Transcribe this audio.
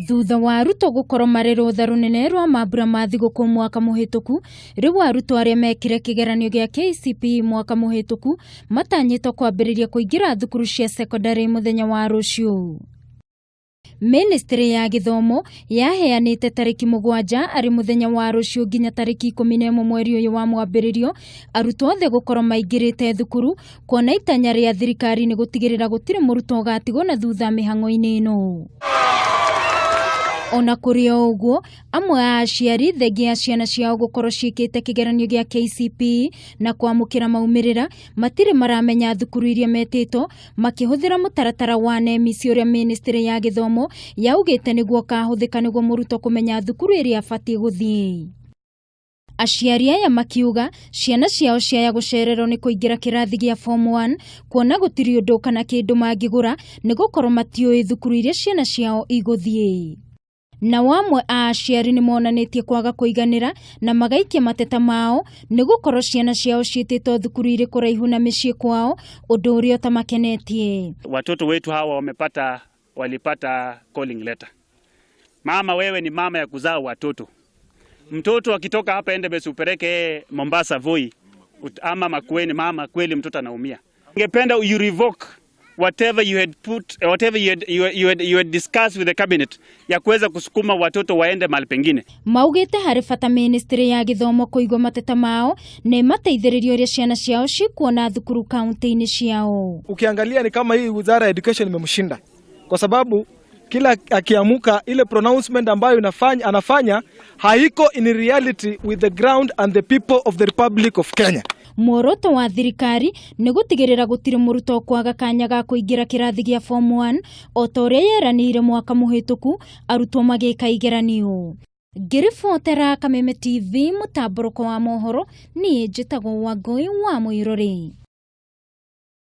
Thutha wa arutwo gũkorwo marĩ rũtha rũnene rwa mambura ma thigũkũ mwaka mũhĩtũku, rĩu arutwo arĩa mekire kĩgeranio gĩa KCPE mwaka mũhĩtũku matanyĩtwo kwambĩrĩria kũingĩra thukuru cia cekondarĩ mũthenya wa rũciũ. Ministry ya gĩthomo yaheanĩte tarĩki 7 arĩ mũthenya wa rũciũ nginya tarĩki 11 mweri ũyũ wa mwambĩrĩrio arutwo othe gũkorwo maingĩrĩte thukuru, kuona itanya rĩa thirikari nĩ gũtigĩrĩra gũtirĩ mũrutwo ũgatigwo na thutha mĩhang'o-inĩ ĩno. Ona kũrĩ o ũguo, amwe a aciari thengia ya ciana ciao gũkorwo ciĩkĩte kĩgeranio gĩa KCPE na kwamũkĩra maumĩrĩra matirĩ maramenya thukuru iria metĩtwo makĩhũthĩra mũtaratara wa NEMIS ũrĩa ministry ya gĩthomo yaugĩte nĩguo ũkahũthĩka nĩguo mũrutwo kũmenya thukuru ĩrĩa abatiĩ gũthiĩ. Aciari aya makiuga ciana ciao ciaya gũcererwo nĩ kũingĩra kĩrathi gĩa form 1, kuona gũtirĩ ũndũ kana kĩndũ mangĩgũra nĩ gũkorwo matiũĩ thukuru iria ciana ciao igũthiĩ. Nao amwe a aciari nĩ monanĩtie kwaga kũiganĩra na magaikia mateta mao nĩ gũkorwo ciana ciao ciĩtĩtwo thukuru irĩ kũraihu na mĩciĩ kwao, ũndũ ũrĩa ũtamakenetie. Watoto wetu hawa walipata calling letter. Mama, wewe ni mama ya kuzaa watoto. Mtoto akitoka hapa Endebess upeleke Mombasa Voi ama Makueni, mama, kweli mtoto anaumia. Ningependa you revoke whatever you had put, whatever you had discussed with the cabinet ya kuweza kusukuma watoto waende mahali pengine. Maugĩte harĩ bata ministry ya gĩthomo kũigua mateta mao na ĩmateithĩrĩrie ũrĩa ciana ciao cikuona thukuru kaunti-inĩ ciao. Ukiangalia ni kama hii wizara ya education imemshinda, kwa sababu kila akiamuka ile pronouncement ambayo anafanya haiko in reality with the ground and the people of the Republic of Kenya. Muoroto wa thirikari nĩ gũtigĩrĩra gũtirĩ mũrutwo kwaga kanya ga kũingĩra kĩrathi gĩa form 1 o ta ũrĩa yeranĩire mwaka mũhĩtũku arutwo magĩka igeranio. Ngĩribotera Kameme TV mũtambũrũko wa mohoro, niĩ njĩtagwo Wangũi wa Mũirũrĩ.